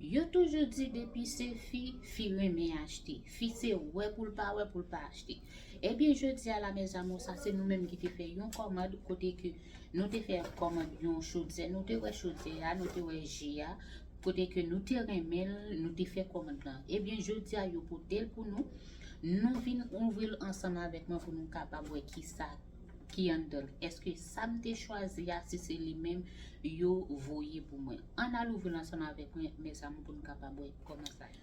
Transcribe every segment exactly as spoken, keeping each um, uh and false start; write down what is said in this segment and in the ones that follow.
Yo toujou di depi se fi, fi renmen achte. Fi se wè pou l pa wè pou l pa achte. Ebyen, jodi a la, mes amours, sa se nou menm ki te fè yon kòmand kote ke nou te fè kòmand yon chodyè, nou te wè chodyè a, nou te wè ji a, kote ke nou te renmen l, nou te fè kòmand lan. Ebyen, jodi a, yo pote l pou nou. Nou vin ouvri l ansanm avèk mwen pou nou kapab wè kisa ki anndan l. Èske sa m te chwazi a, si se li menm, yo voye pou mwen? Ann al ouvri l ansanm avèk mwen, mes amours, pou nou kapab wè kòman sa ye.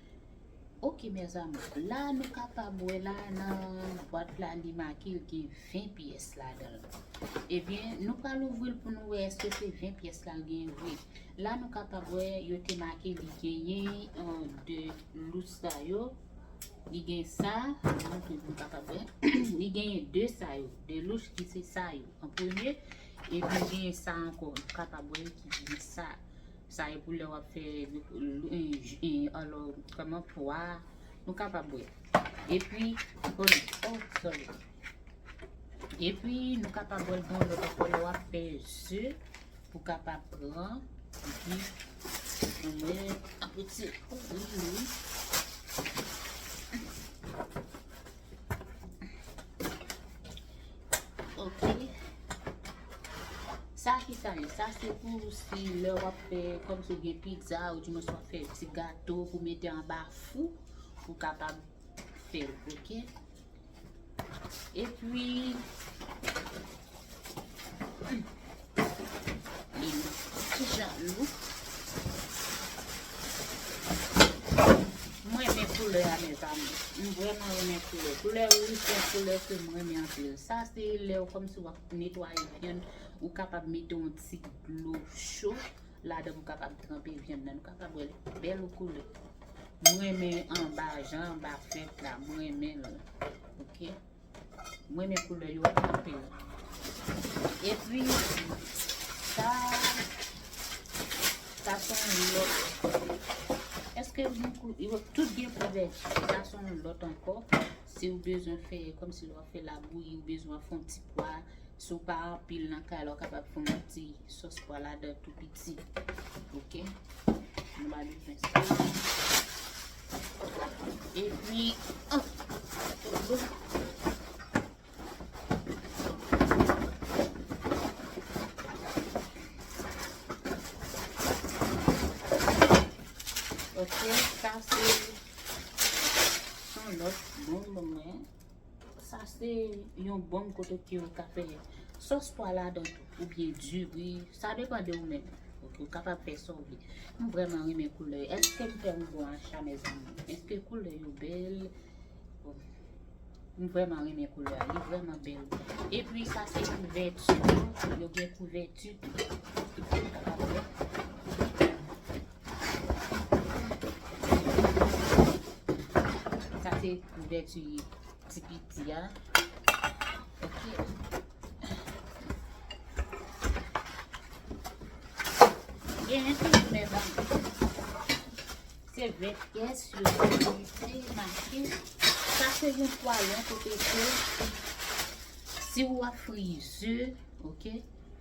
Ok, mes amours, la nou kapab wè la nan bwat la, li make l gen ven pyès ladan l. Ebyen, nou pral ouvri l pou nou wè èske se ven pyès la l gen vre. La nou kapab wè yo te make li genyen, euh, de louch sa yo. Li gen sa, m montre pou nou kapab wè. Li genyen de sa yo, de louch ki se sa yo an premye. Epi genyen sa ankò, nou kapab wè ki gen sa. Sa e pou lè w ap fè, eh, eh, alò, kòman pwa, nou kapab wè. Epi, oh, oh, sorry. Epi, nou kapab wè l gen yon lòt ankò lè w ap fè ze, pou kapab pran, epi, nou mete yon piti wi, wi. Ok. Sa ki sa ye? Sa se pou si lè w ap fè, kòmsi w gen pizza, ou di mwen si w ap fè ti gato pou mete anba fou, ou kapab fè l, ok? Epi, hmm, li kijan lou. M renmen koulè a, mes amours. M vrèman renmen koulè. Koulè wouj se yon koulè ke m renmen anpil. Sa se lè w kòmsi w ap netwaye vyann, ou kapab mete yon ti dlo cho ladan pou kapab tranpe vyann nan. Nou kapab wè l bèl koulè. M renmen anba, jan anba fèt la, m renmen l. Ok. M renmen koulè yo anpil. Epi, sa, sa se yon lòt. Èske gen kou-, yo tout gen kouvèti? Sa se yon lòt ankò. Si w bezwen fè, kòmsi lè w ap fè labouyi, ou bezwen fè yon ti pwa, si w pa anpil nan kay la, w kapab fè yon ti sòs pwa ladan tou piti. Ok? Nou pa bezwen sa. Epi, oh, ok, sa se yon lòt bonm mwen. Sa se yon bonm kote ke ou ka fè sòs pwa ladan tou, oubyen diri. Sa depann de ou menm. Ok, ou kapab fè sa ou vle. M vrèman renmen koulè. Èske m fè yon bon acha, mes amours? Èske koulè yo bèl? Bon. M vrèman renmen koulè a. Li vrèman bèl. Epi sa se kouvèti yo. Yo gen kouvèti tou. Sa se kouvèti ti piti a. Ok. Genyen toujou, mes amours. Se ven pyès yo, se make. Sa se yon twalon kote ke si w ap fri ze, ok,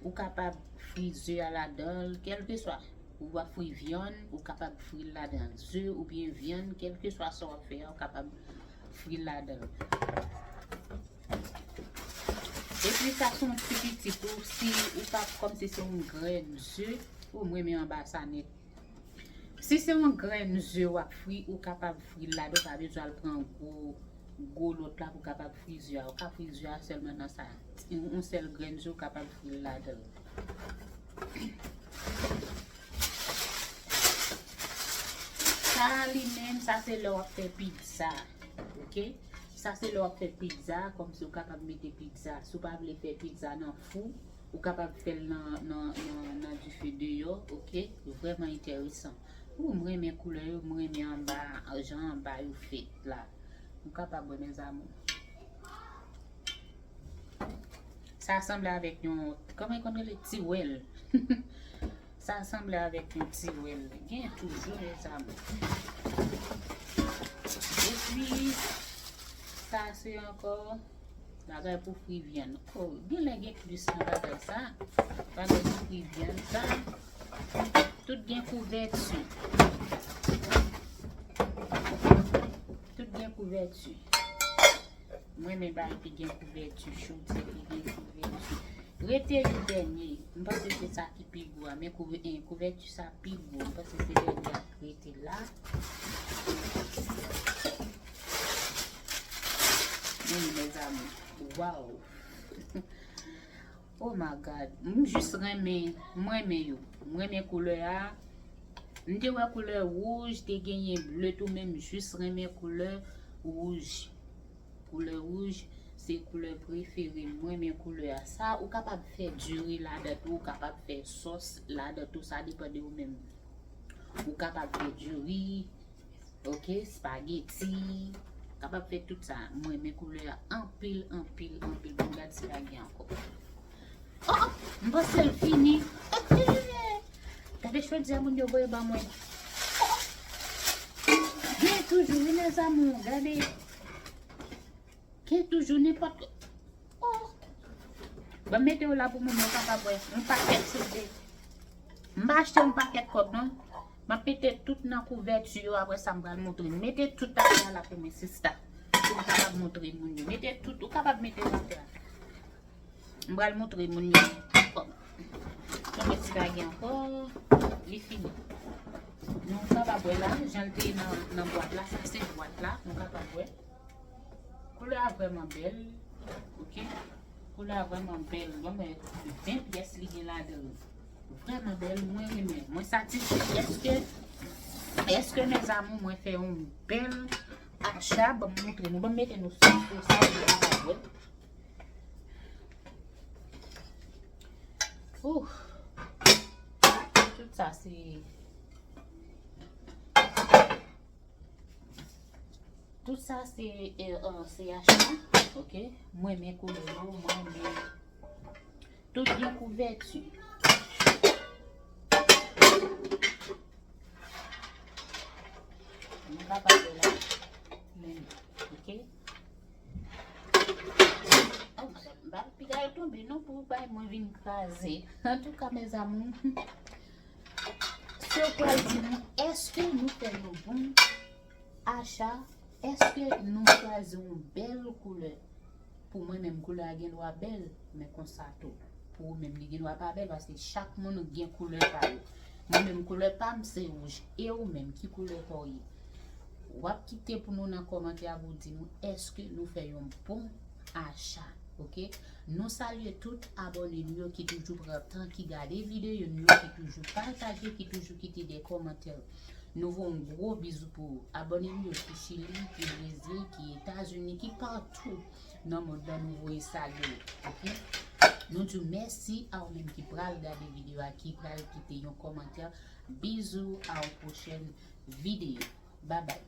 ou kapab fri ze a ladan l, kèlkeswa. Ou ap fri vyann, ou kapab fri l ladan ze oubyen vyann, kèlkeswa sa w ap fè a, ou kapab fri l ladan. Epi sa se yon ti piti tou, si ou pa kòmsi se yon grenn ze, ou m renmen anba sa nèt. Si se yon grenn ze w ap fri, ou kapab fri l ladan, ou pa bezwen al pran gwo, gwo lòt la pou kapab fri ze a. Ou ka fri ze a sèlman nan sa. Yon, yon sèl grenn ze, ou kapab fri l ladan. Sa a li menm, sa se lè w ap fè pizza. Ok? Sa se lè w ap fè pizza, kòmsi ou kapab mete pizza. Si w pa vle fè pizza nan fou, ou kapab fè l nan, nan, nan, nan dife deyò, ok? Vrèman enteresan. Ou, m renmen koulè yo, m renmen anba, jan anba yo fèt la. Ou kapab wè, mes amours. Sa sanble avèk yon, kòman yo konn rele? Tiwèl. Sa sanble avèk yon tiwèl. Gen toujou, mes amours. Epi, sa se ankò bagay pou fri vyann. Oh, genlè gen plis nan bagay sa. Bagay pou fri vyann sa. Tout gen kouvèti. Gen kouvèti. Mwen, men bagay ki gen kouvèti, chodiè ki gen kouvèti. Rete yon dènye. M panse se sa ki pi gwo a, men kouvè-, en, kouvèti sa pi gwo. M panse se dènye a k rete la. Men, mes amours. Waw. Oh my God. M jis renmen, m renmen yo. M renmen koulè a. M te wè koulè wouj, te genyen ble tou, men m jis renmen koulè wouj. Koulè wouj, se koulè prefere m. Mwen renmen koulè a. Sa, ou kapab fè diri ladan tou, ou kapab fè sòs ladan tou, sa depann de ou menm. Ou kapab fè diri, ok, spageti, ou kapab fè tout sa. Mwen renmen koulè a anpil, anpil, anpil. Bon, gad si pa gen ankò. Oh, oh, m panse l fini. Gade chodiè moun yo voye ban mwen. Oh, oh. Gen toujou, wi, mes amours, gade. Gen toujou nenpòt. Oh. Ban m mete yo la pou moun yo kapab wè. Yon pakèt, silvouplè. M pa achte yon pakèt kòb, non. M ap mete tout nan kouvèti yo, apre sa, m pral montre. Mete tout atè a la pou mwen, sista. Pou m kapab montre moun yo. Mete tout, ou kapab mete yo atè a. M pral montre moun yo. Bon. Yon ti bagay ankò. Li fini. Nou kapab wè la, jan l te ye nan, nan bwat la. Sa se bwat la. Nou kapab wè. Koulè a vrèman bèl. Ok. Koulè a vrèman bèl. Bon, men ven pyès li gen ladan l. Vrèman bèl. Mwen renmen. Mwen satisfè. Èske, èske, mes amours, mwen fè yon bèl acha? Ban m montre nou. Ban m mete nou sou, sou sa, nou kapab wè. Ouh. Tout sa se, tout sa se, eh, eh, se acha. Ok. Mwen renmen koulè yo, mwen renmen. Tout gen kouvèti. Nou kapab wè la. Men, ok. Oh, madanm, m pa piga yo tonbe non pou bay mwen vin kraze. Antouka, mes amours, si w pral di nou, èske nou fè yon bon acha, èske nou chwazi yon bèl koulè? Pou mwen menm, koulè a gen dwa bèl, men konsa tou. Pou ou menm, li gen dwa pa bèl, paske chak moun gen koulè pa yo. Mwen menm, koulè pa m se wouj. E ou menm, ki koulè pa w ye? W ap kite pou nou nan kòmantè a pou w di nou èske nou fè yon bon acha, ok? Nou salye tout abòne nou yo ki toujou pran tan, ki gade videyo nou yo, ki toujou pataje, ki toujou kite de kòmantè. Nou voye yon gwo bizou pou ou. Abòne nou yo ki Chili, ki Brezil, ki Etazini, ki patou nan mond lan, nou voye salye w, ok? Nou di w mèsi a ou menm ki pral gade videyo a, ki pral kite yon kòmantè. Bizou, a yon pwochèn videyo. Babay.